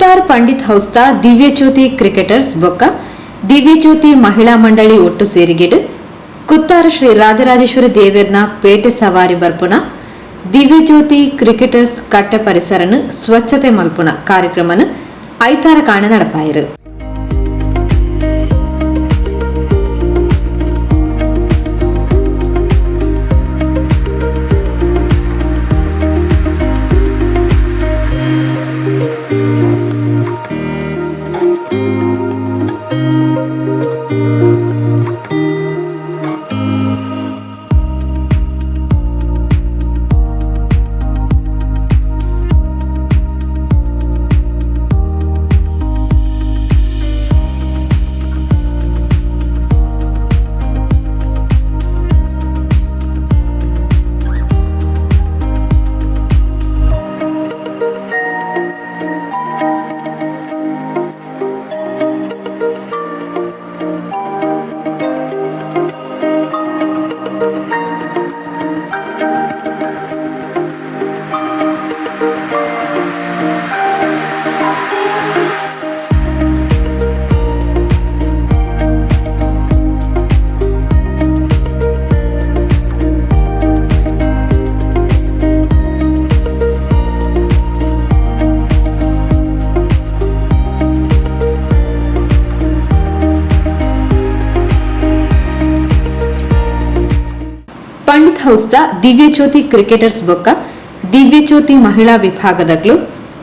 Kuttar Pandit ಹೌಸ್ದ Divyajyoti cricketers ಬೊಕ್ಕ ದಿವ್ಯಜ್ಯೋತಿ ಮಹಿಳಾ ಮಂಡಳಿ ಒಟ್ಟು ಸೇರಿಗೆಡು ಕುತ್ತಾರ್ ಶ್ರೀ ರಾಜರಾಜೇಶ್ವರಿ ದೇವೆರ್ನ ಪೇಟೆ ಸವಾರಿ ಬರ್ಪುನ ದಿವ್ಯಜ್ಯೋತಿ ಕ್ರಿಕೆಟರ್ಸ್ ಕಟ್ಟೆ ಪರಿಸರನು ಸ್ವಚ್ಛತೆ ಮಲ್ಪುನ ಕಾರ್ಯಕ್ರಮನು ಐತಾರ ಕಾಣ ನಡಪಾಯಿರು. ಪಂಡಿತ್ ಹೌಸ್ದ ದಿವ್ಯಜ್ಯೋತಿ ಕ್ರಿಕೆಟರ್ಸ್ ಬೊಕ್ಕ ದಿವ್ಯಜ್ಯೋತಿ ಮಹಿಳಾ ವಿಭಾಗದಕ್ಲು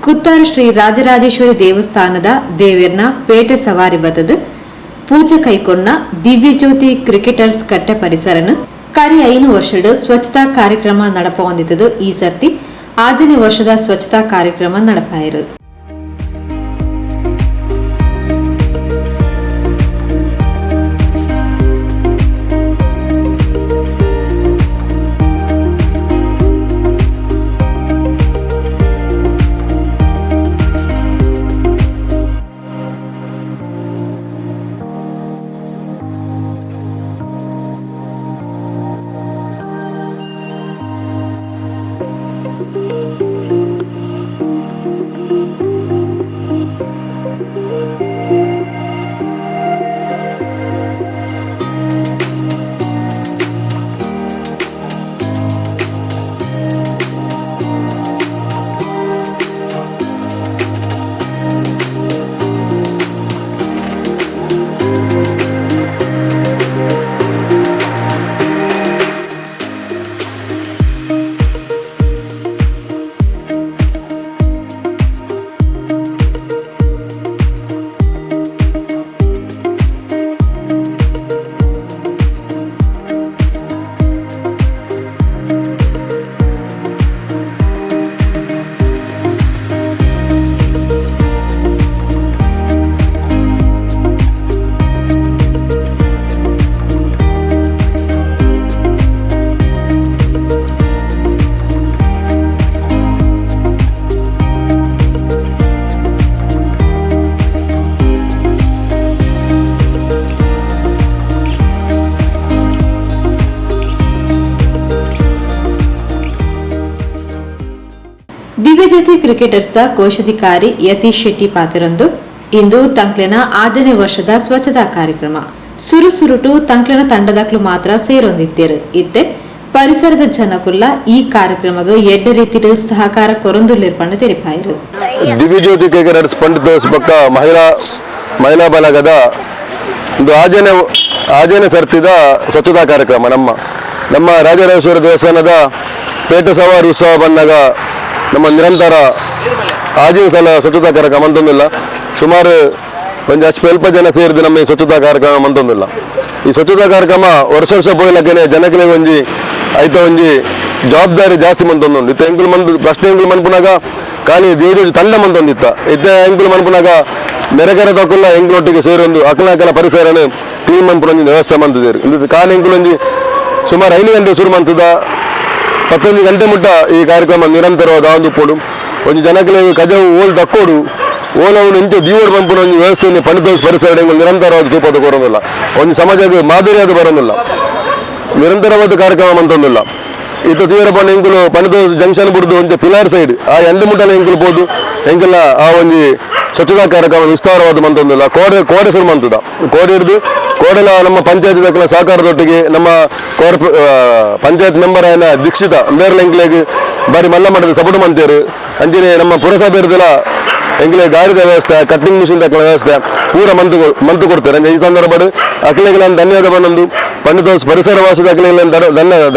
ಕುತ್ತಾರ್ ಶ್ರೀ ರಾಜರಾಜೇಶ್ವರಿ ದೇವಸ್ಥಾನದ ದೇವೆರ್ನ ಪೇಟೆ ಸವಾರಿ ಬತ್ತದು ಪೂಜೆ ಕೈಕೊಂಡ ದಿವ್ಯಜ್ಯೋತಿ ಕ್ರಿಕೆಟರ್ಸ್ ಕಟ್ಟೆ ಪರಿಸರನು ಕರಿ 5 ವರ್ಷಡ್ ಸ್ವಚ್ಛತಾ ಕಾರ್ಯಕ್ರಮ ನಡಪೊಂದಿತ್ತದು. ಈ ಸರ್ತಿ 6ನೇ ವರ್ಷದ ಸ್ವಚ್ಛತಾ ಕಾರ್ಯಕ್ರಮ ನಡಪಾಯಿರು. ದಿವ್ಯಜ್ಯೋತಿ ಕ್ರಿಕೆಟರ್ಸ್ the ಕೋಶಾಧಿಕಾರಿ ಯತೀಶ್ ಶೆಟ್ಟಿ ಪಾತಿರಂದು ಇಂದು ತಂಕ್ಲೆನ 6ನೇ ವರ್ಷದ ಸ್ವಚ್ಛತಾ ಕಾರ್ಯಕ್ರಮ ಸುರುಸುರುಟು ತಂಕ್ಲೆನ ತಂಡದಕ್ಲು ಮಾತ್ರ ಸೇರೊಂದಿತ್ತೇರು. ಇತ್ತೆ ಪರಿಸರದ ಜನಕುಲ್ಲ ಈ ಕಾರ್ಯಕ್ರಮಕ್ಕೆ ಎಡ್ಡ ರೀತಿಯ ಸಹಕಾರ ಕೊರೊಂದುಲ್ಲಿರ್ಪಣ್ಣ ತೆರಿಪಾಯಿರು. ದಿವ್ಯಜ್ಯೋತಿ ಕ್ರಿಕೆಟರ್ಸ್ ಪಂಡಿತ್ ಪಕ್ಕ ಮಹಿಳಾ ಬಲಗದ ಒಂದು ಆಜನೆ ಸರ್ತಿದ ಸ್ವಚ್ಛತಾ ಕಾರ್ಯಕ್ರಮ ನಮ್ಮ ನಮ್ಮ ರಾಜರಾಜೇಶ್ವರ ದೇವಸ್ಥಾನದ ಪೇಟೆ ಸವಾರಿ ಉತ್ಸವ ಬಂದಾಗ ನಮ್ಮ ನಿರಂತರ ಆಜಿನ ಸಲ ಸ್ವಚ್ಛತಾ ಕಾರ್ಯಕ್ರಮ ಅಂತೊಂದಿಲ್ಲ. ಸುಮಾರು ಒಂದು ಅಷ್ಟು ಸ್ವಲ್ಪ ಜನ ಸೇರಿದು ನಮ್ಮ ಈ ಸ್ವಚ್ಛತಾ ಕಾರ್ಯಕ್ರಮ ಅಂತೊಂದಿಲ್ಲ. ಈ ಸ್ವಚ್ಛತಾ ಕಾರ್ಯಕ್ರಮ ವರ್ಷ ವರ್ಷ ಪೋಯ್ಲಕ್ಕೇನೆ ಜನಕ್ಕೆ ಒಂಜಿ ಐತ ಒಂಜಿ ಜವಾಬ್ದಾರಿ ಜಾಸ್ತಿ ಮಂತೊಂದುಂಡು. ಇತ್ತ ಎಂಕುಲು ಮಂದು ಪ್ರಶ್ನೆ ಎಂಕುಲು ಮನ್ಪುನಾಗ ಖಾಲಿ ದೇವ್ರ ತಂಡ ಮಂತೊಂದಿತ್ತ ಇತ್ತ ಎಂಕುಲು ಮನ್ಪುನಾಗ ಮೆರೆಕೆರೆ ತಕ್ಕುಲ್ಲ ಎಂಕುಲೊಟ್ಟಿಗೆ ಸೇರೊಂದು ಅಕಲ ಪರಿಸರನ ಕ್ಲೀನ್ ಮನ್ಪುನ ಒಂಜಿ ವ್ಯವಸ್ಥೆ ಮಂತಿದ್ದೇರು. ಇಂದು ಖಾಲಿ ಎಂಕುಲು ಒಂಜಿ ಸುಮಾರು 5 ಗಂಟೆ ಶುರು ಮಂತದ 19 ಗಂಟೆ ಮುಟ್ಟ ಈ ಕಾರ್ಯಕ್ರಮ ನಿರಂತರವಾದ ಆಂದುಪ್ಪೊಡು. ಒಂಜಿ ಜನಕ್ಕೆ ಕಜವು ಓಲ್ ದಕ್ಕೋಡು ಓಲವು ಇಂಚ ದೀವೋಡು ಪಂಪುನ ಒಂಜಿ ವ್ಯವಸ್ಥೆಯನ್ನು ಪಂಡಿತ ಪರಿಸರ ನಿರಂತರವಾದ ತೂಪದ ಕೊರೊಂದಿಲ್ಲ. ಒಂಜಿ ಸಮಾಜದ ಮಾದರಿಯಾದ ಬರೋದಿಲ್ಲ, ನಿರಂತರವಾದ ಕಾರ್ಯಕ್ರಮ ಅಂತೊಂದಿಲ್ಲ. ಇತ್ತ ತೀವ್ರ ಎಂಕುಲು ಪಂಡಿತ ಜಂಕ್ಷನ್ ಬಿಡ್ದು ಒಂಜಿ ಪಿಲಾರ್ ಸೈಡ್ ಆ ಎಂಡು ಮುಟ್ಟಲ ಎಂಕುಲು ಪೋದು ಎಂಕುಲ ಆ ಒಂಜಿ ಸ್ವಚ್ಛತಾ ಕಾರ್ಯಕ್ರಮ ವಿಸ್ತಾರವಾದ ಮಂತೊಂದಿಲ್ಲ. ಕೋಡೆ ಕೋಡೆ ಶುರು ಮಂತದ ಕೋಡೆ ಹಿಡಿದು ಕೋಡೆಲ ನಮ್ಮ ಪಂಚಾಯತ್ ದಕ್ಕಲ ಸಹಕಾರದೊಟ್ಟಿಗೆ ನಮ್ಮ ಕಾರ್ಪ ಪಂಚಾಯತ್ ಮೆಂಬರ್ ಆಯ್ನ ದೀಕ್ಷಿತ ಮೇರ್ಲ ಎಂಕ್ಲೆಗ್ ಬಾರಿ ಮಲ್ಲ ಮಟ್ಟದ ಸಪೋರ್ಟ್ ಮಂತೇರು. ಅಂಚನೆ ನಮ್ಮ ಪುರಸಭೆ ಇರ್ದಲ ಎಂಕ್ಲೆ ಗಾಡಿದ ವ್ಯವಸ್ಥೆ, ಕಟ್ಟಿಂಗ್ ಮಿಷಿನ್ ದಕ್ಕಲ ವ್ಯವಸ್ಥೆ ಪೂರ ಮಂತು ಮಂತು ಕೊಡ್ತಾರೆ. ಅಂಚೆ ಈ ಸಂದರ್ಭಡ್ ಅಕ್ಲೆಗ್ ಧನ್ಯವಾದ ಪನೊಂದು, ಪಂಡಿತ ಪರಿಸರ ವಾಸದ ಅಕ್ಲೆಗ್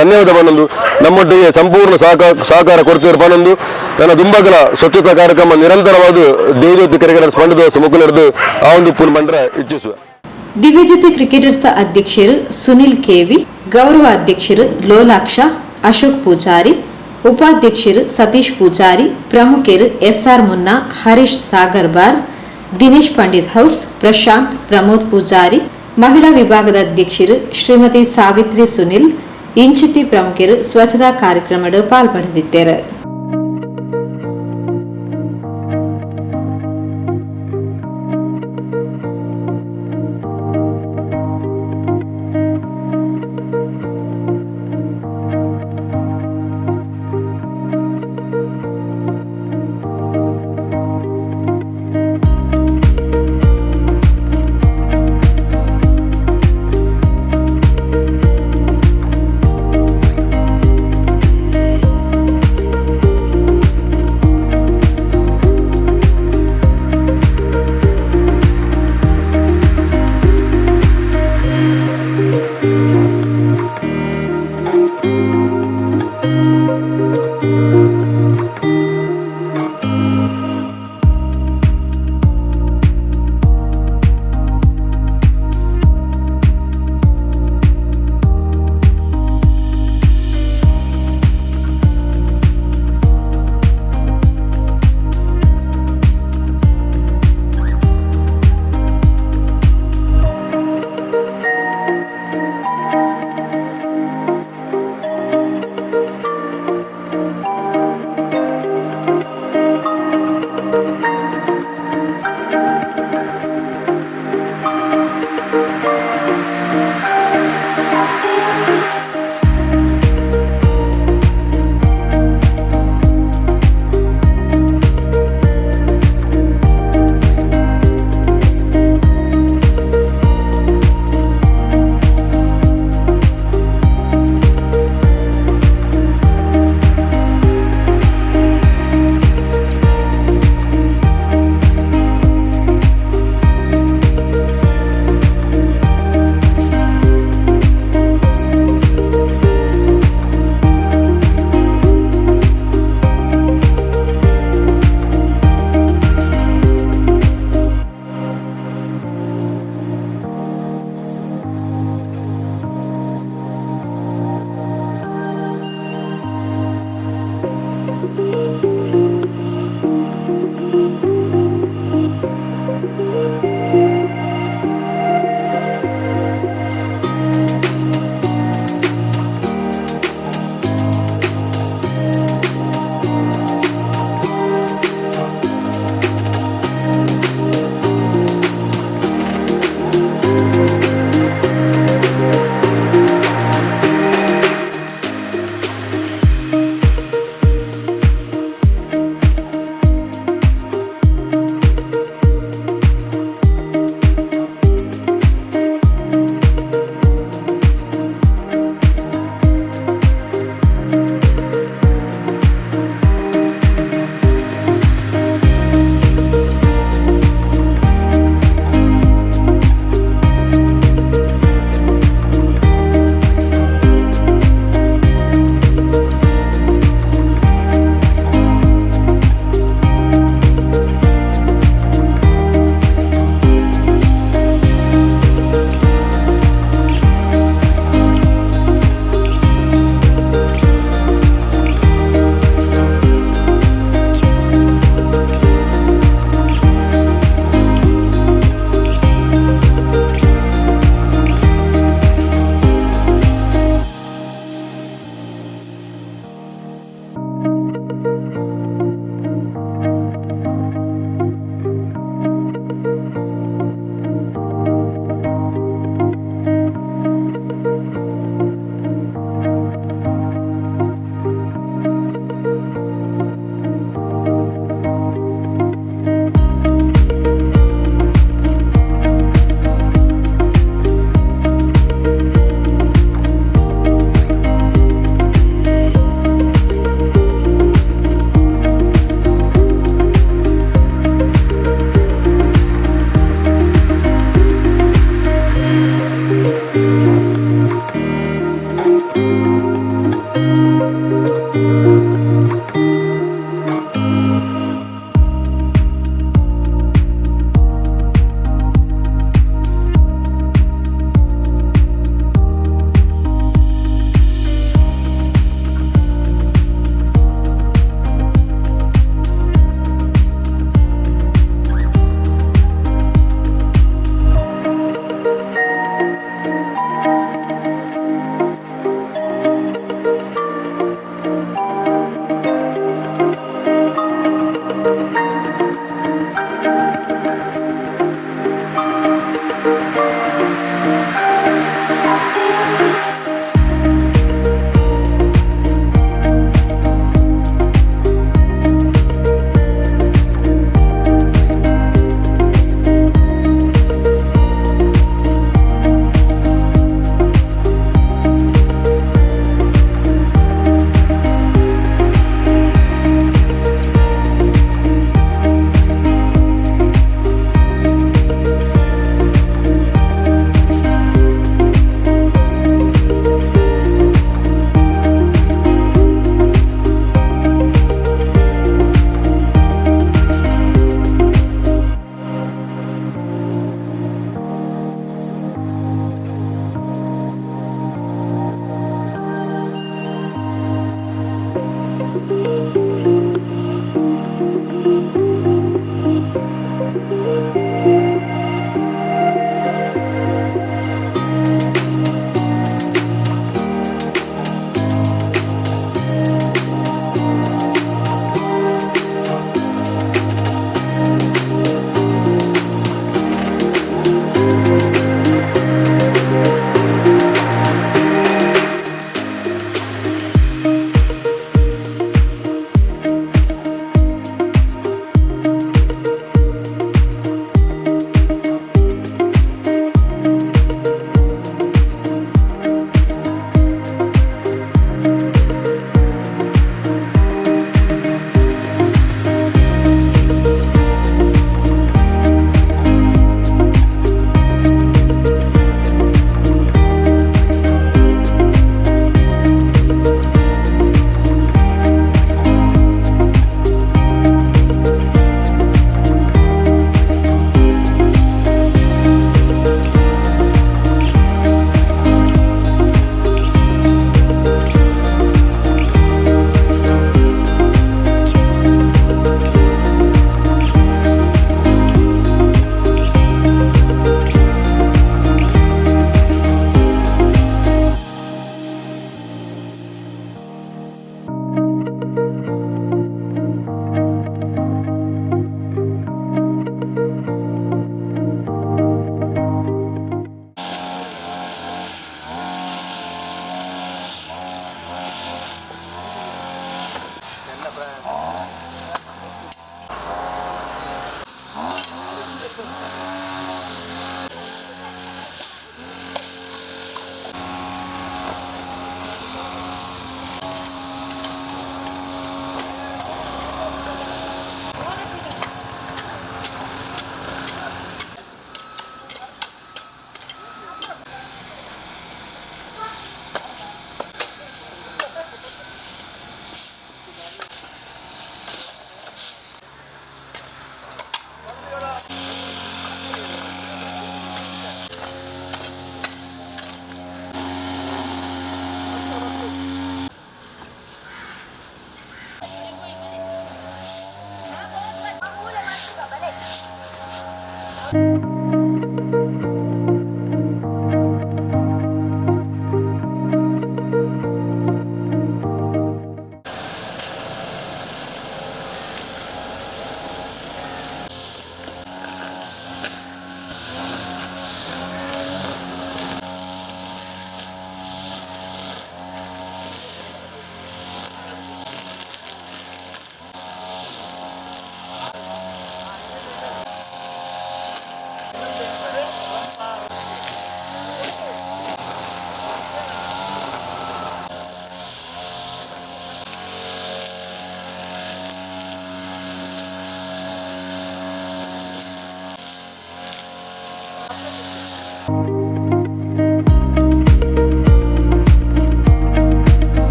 ಧನ್ಯವಾದ ಪನೊಂದು, ನಮ್ಮೊಟ್ಟಿಗೆ ಸಂಪೂರ್ಣ ಸಹಕಾರ ಸಹಕಾರ ಕೊಡ್ತೀರಿ ಪನೊಂದು, ನನ್ನ ದುಂಬಗಲ ಸ್ವಚ್ಛತಾ ಕಾರ್ಯಕ್ರಮ ನಿರಂತರವಾದ ದೇವಜ್ಯೋತಿ ಕ್ರಿಕೆಟರ್ಸ್ ಪಂಡಿತ ಮುಕುಲರ್ದು ಆ ಒಂದು ಪುಲ್ ಮಂಡ್ರ ಇಚ್ಛಿಸುವೆ. ದಿವ್ಯಜ್ಯೋತಿ ಕ್ರಿಕೆಟರ್ಸ್ ಅಧ್ಯಕ್ಷರು ಸುನಿಲ್ ಕೆವಿ, ಗೌರವ ಅಧ್ಯಕ್ಷರು ಲೋಲಾಕ್ಷ ಅಶೋಕ್ ಪೂಜಾರಿ, ಉಪಾಧ್ಯಕ್ಷರು ಸತೀಶ್ ಪೂಜಾರಿ, ಪ್ರಮುಖರು ಎಸ್ಆರ್ ಮುನ್ನಾ, ಹರೀಶ್ ಸಾಗರ್ ಬಾರ್, ದಿನೇಶ್ ಪಂಡಿತ್ ಹೌಸ್, ಪ್ರಶಾಂತ್, ಪ್ರಮೋದ್ ಪೂಜಾರಿ, ಮಹಿಳಾ ವಿಭಾಗದ ಅಧ್ಯಕ್ಷರು ಶ್ರೀಮತಿ ಸಾವಿತ್ರಿ ಸುನಿಲ್ ಇಂಚಿತಿ ಪ್ರಮುಖರು ಸ್ವಚ್ಛತಾ ಕಾರ್ಯಕ್ರಮದ ಪಾಲ್ಪಡೆದಿದ್ದಾರೆ.